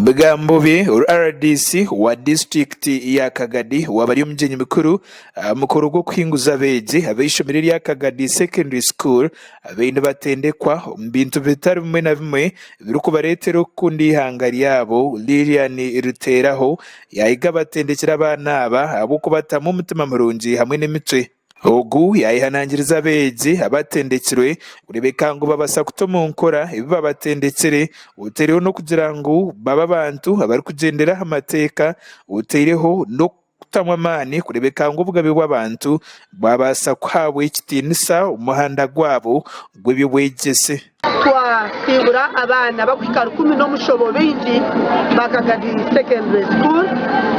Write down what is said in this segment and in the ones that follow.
Omu bigambo bye, RDC wa disiturikiti ya Kagadi waaba ari omugyenyi mukuru aha mukoro gw'okuhinguza abeegi ab'eishomero erya Kagadi Secondary School abaire nibatendekwa omu bintu bitari bimwe na bimwe ebirikubareetera okukunda eihanga ryabo, Lilian Ruteraho yaahiga abatendekire abaana aba ahabw'okubatamu omutima murungi hamwe n'emicwe. Ogu yaayehanangiriza abeegi abatendekirwe kureebeka ngu babaasa kuta omu nkora ebi babatendekire, otaireho n'okugira ngu babe abantu abarikugyendera aha mateeka, otaireho n'okutamu amaani kureebeka ngu obugabe bw'abantu bwabaasa kuhaabwa ekitiinisa omu muhanda gwabo gw'eby'obwegyese. Twasiibura abaana bakuhika rukumi n'omushobo baingi ba Kagadi Secondary School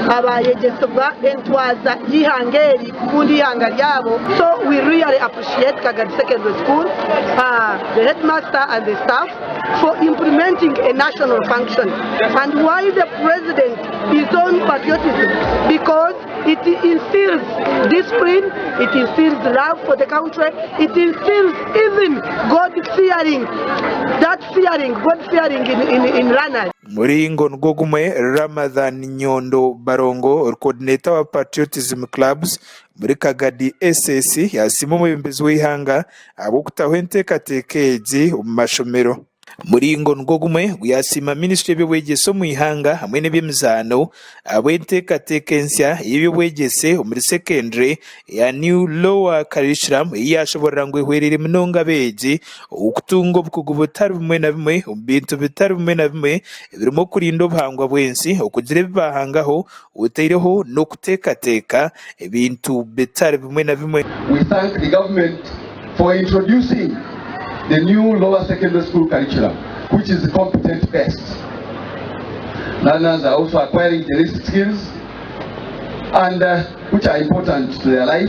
abayegyesibwa entwaza y'eihanga eri kukunda eihanga ryabo so we really appreciate Kagadi Secondary School, the headmaster and the staff for implementing a national function and why the president is on patriotism because It instills discipline, it instills love for the country, it instills even God fearing, that fearing, God fearing in, in, in learners. Muringo nigwo gumwe, Ramadhan Nyondo Barongo, ori coordinator wa Patriotism Clubs omuri Kagadi SS yasiima omwebembezi w'eihanga ahabw'okutaho enteekateeka egi omu mashomero. Muringo nigwo gumwe ogu yaasiima minisitule y'eby'obwegyese omu ihanga hamwe n'eby'emizaano ahabw'enteekateeka ensya ey'eby'obwegyese omuri sekendure eya New Lower Curriculum ei yaashoborora ngu ehwereire munonga abeegi okutunga obukugu butari bumwe na bumwe omu bintu bitari bimwe na bimwe ebirimu okurinda obuhangwa bw'ensi, okugira ebi baahangaho otaireho n'okuteekateeka ebintu bitari bimwe na bimwe. We thank the government for introducing the new lower secondary school curriculum which is competent based. Learners are also acquiring generic skills and uh, which are important to their life.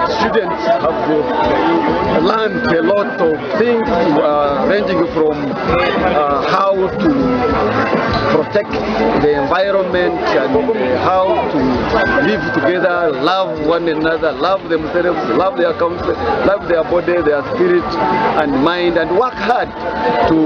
Students have uh, learned a lot of things uh, ranging from uh, how to protect the environment and uh, how to live together, love one another, love themselves, love their country, love their body, their spirit and mind and work hard to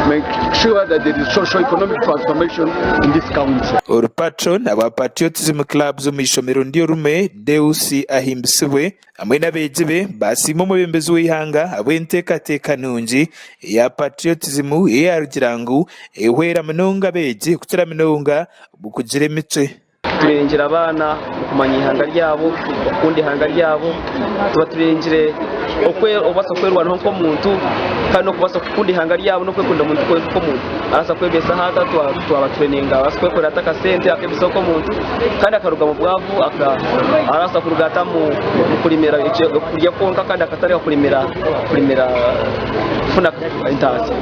make sure that there is socio-economic transformation in this country. Ori patron aba Patriotism Clubs omu ishomero niryo rimwe, Deus Ahimbisibwe hamwe n'abeegi be baasiima omwebembezi w'eihanga ahabw'enteekateeka nungi eya Patriotism ei yaarugira ngu ehwera munonga abeegi kukira munonga omu kugira emicwe. Turengire abaana okumanya eihanga ryabo, okukunda eihanga ryabo, tuba turengire okubaasa kwerwanaho nk'omuntu kandi n'okubaasa kukunda eihanga ryabo n'okwekunda omuntu nk'omuntu. Arabaasa kwebesaho ata twaba tureninga arabaasa kwekorera ata akasente akebesaho nk'omuntu kandi akaruga omu bwavu arabaasa kuruga ata omu kurimira kurya kwonka kandi akatandika kurimira kufuna entaasya.